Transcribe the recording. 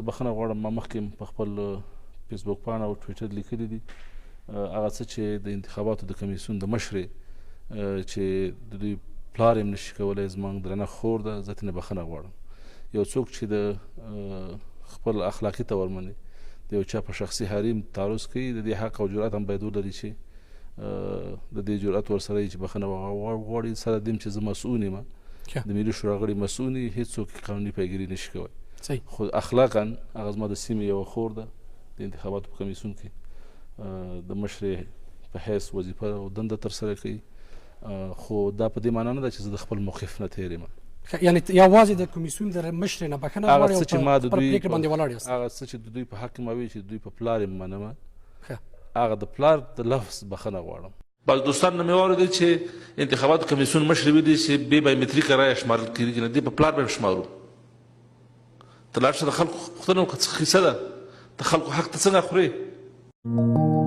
بخښنه غواړم، ما مخکې په خپل فیسبوک پاڼه او ټویټر لیکلي دي، هغه څه چې د انتخاباتو د کمیسیون د مشرې چې د دوی پلار یې نشي کولای، زموږ درنه خور ده، زه ترېنه بخښنه غواړم. یو څوک چې د خپل اخلاقي تور باندې د یو چا په شخصي حریم تعرض کوي، د دې حق او جرأت هم باید ولري چې د دې جرأت ورسره چې بخښنه وغواړي. سره دیم چې زه مسؤل یم، د ملي شورا غړي مسؤل، هیڅوک قانوني پیګیري نشي کولی. خو اخلاقا هغه زما د سیمې یوه خور ده، د انتخاباتو په کمیسیون کې د مشرې په حیث وظیفه او دنده ترسره کوي. خو دا په دې معنی نه ده چې زه د خپل موقف نه تېر یم. یعنی یوازې د کمیسیون د مشرې نه بخښنه غواړئ او چې ما د دوی باندې ولاړ یاست؟ هغه څه چې د دوی په حق کې ما ویل چې دوی په پلار یې منم، هغه د پلار د لفظ بخښنه غواړم. بعض دوستان نه مې واورېدل چې انتخاباتو کمیسیون مشر ویلي چې بې بایومتریکه رایه شمارل کېږي، نه دې په پلار به هم شمارو. ته لاړ شه د خلکو پوښتنه وکړه، څه قصه ده؟ د خلکو حق ته څنګه خورې؟